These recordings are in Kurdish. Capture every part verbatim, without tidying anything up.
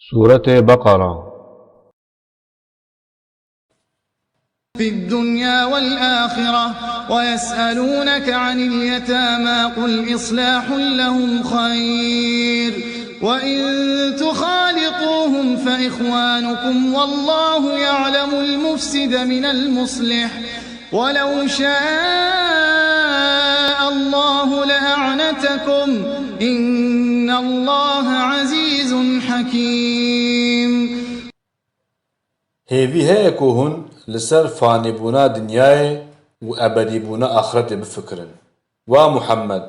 Sûretê Beqera. في الدنيا والآخرة ويسألونك عن اليتامى قل إصلاح لهم خير وإن تخالطوهم فإخوانكم والله يعلم المفسد من المصلح ولو شاء الله لأعنتكم إن الله عزيز حكيم. Hêvî heye ku hûn li ser fanîbûna dinyayê û ebedîbûna axretê bifikirin. Wa Muhammed,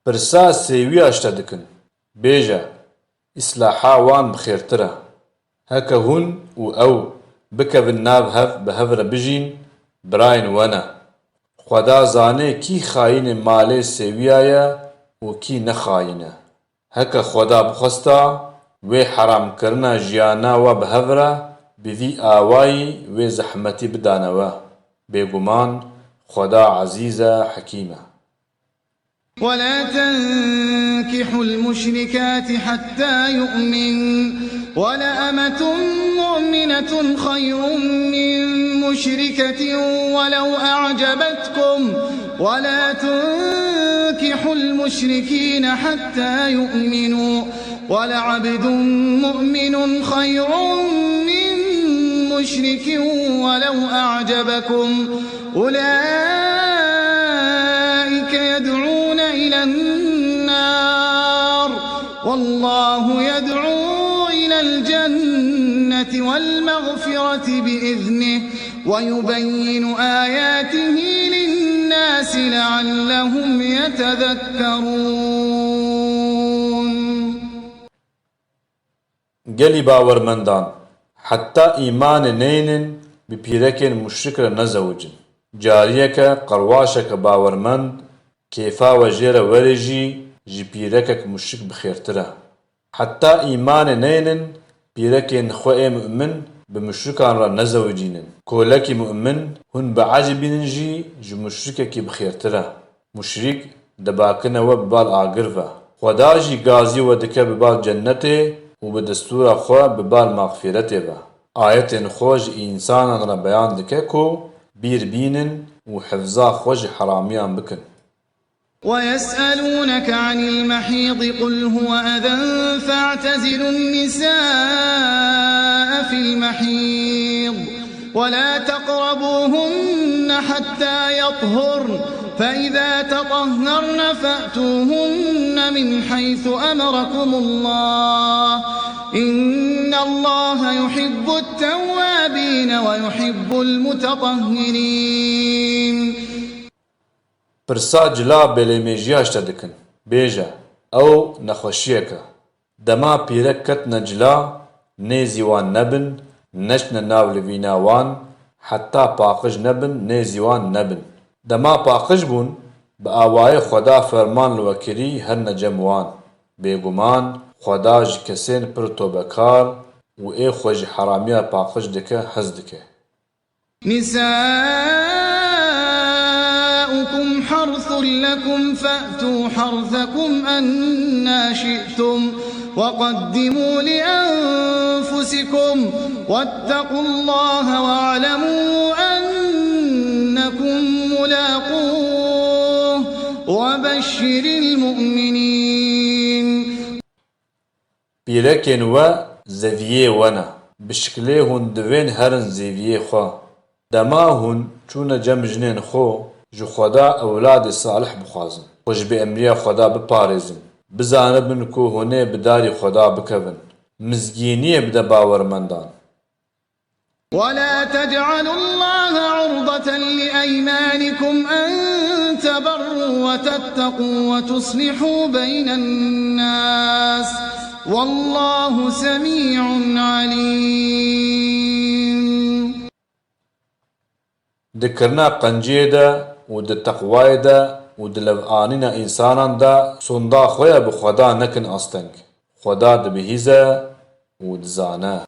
pirsa sêwiya ji te dikin. Bêje, îslaha wan bi xêrtir e. Heke hûn û ew bikevin nav hev bi hev re bijîn, birayên we ne. Xweda zanê kî xayînê malê sêwiya ye û kî ne xayîn e. Heke Xweda bixwesta, wê heramkirina jiyana we bi hev re bi vî awayî wê zehmetî bidane we. Bêguman Xweda ezîz e, hekîm e. ولا تنكحوا المشركات حتى يؤمن ولأمة مؤمنة خير من مشركة ولو أعجبتكم ولا تنكحوا المشركين حتى يؤمنوا ولعبد مؤمن خير من مشرك ولو أعجبكم أولئك يدعون إلى النار والله يدعو إلى الجنة والمغفرة بإذنه ويبين آياته للناس لعلهم يتذكرون. Gelî bawermendan, heta îmanê neynin bi pîrekên muşrik re nezewicin. Cariyeke qerwaşeke bawermend kêfa we jê re werê jî ji pîrekek muşrik bi xêrtir e. Heta îmanê neynin pîrekên xwe ê mu'min bi muşrikan re nezewicînin. Kolekî mu'min hûn biecibînin jî ji muşrikekî bi xêrtir e. Muşrîk dibakine we bi bal agir ve. Xweda jî gazî we dike bi bal cennetê û bi destûra xwe bi bal mexfîretê ve. Ayetên xwe ji însanan re beyan dike ku bîr bînin û hifza xwe ji heramiyan bikin. ويسألونك عن المحيض قل هو أذى فاعتزلوا النساء في المحيض ولا تقربوهن حتى يطهرن فإذا تطهرن فأتوهن من حيث أمركم الله إن الله يحب التوابين ويحب المتطهرين. Pirsa cila bêlemêjiya ji te dikin. Bêje, ew nexweşiyek e. Dema pîrek ketine cila, nêzî wan nebin, neçine nav livîna wan, heta paqij nebin, nêzî wan nebin. Dema paqij bûn, bi awayê Xweda ferman li we kirî herine cem wan. Bêguman Xweda ji kesên pir tobekar û ê xwe ji heramiya paqij dike hez dike. نساؤكم حرث لكم فأتوا حرثكم أنى شئتم وقدموا لأنفسكم واتقوا الله واعلموا أنكم ملاقوه وبشر المؤمنين. Pîrekên we zeviyê we ne. Bi şikilê hûn divên herin zêviyê xwe. Dema hûn çûne cem jinên xwe, ji Xweda ewladê salih bixwazin. Xwe ji bi emriya Xweda biparêzin. Bizanibin ku hûn ê bi darî Xweda bikevin. Mizgîniyê bide bawermendan. ولا تجعلوا الله عرضة لأيمانكم أن تبروا وتتقوا وتصلحوا بين الناس والله سميع عليم. Di kirina qenciyê de û di teqwayê de û di levanîna însanan de sonda xwe ya bi Xweda nekin asteng. Xweda dibihîze û dizane.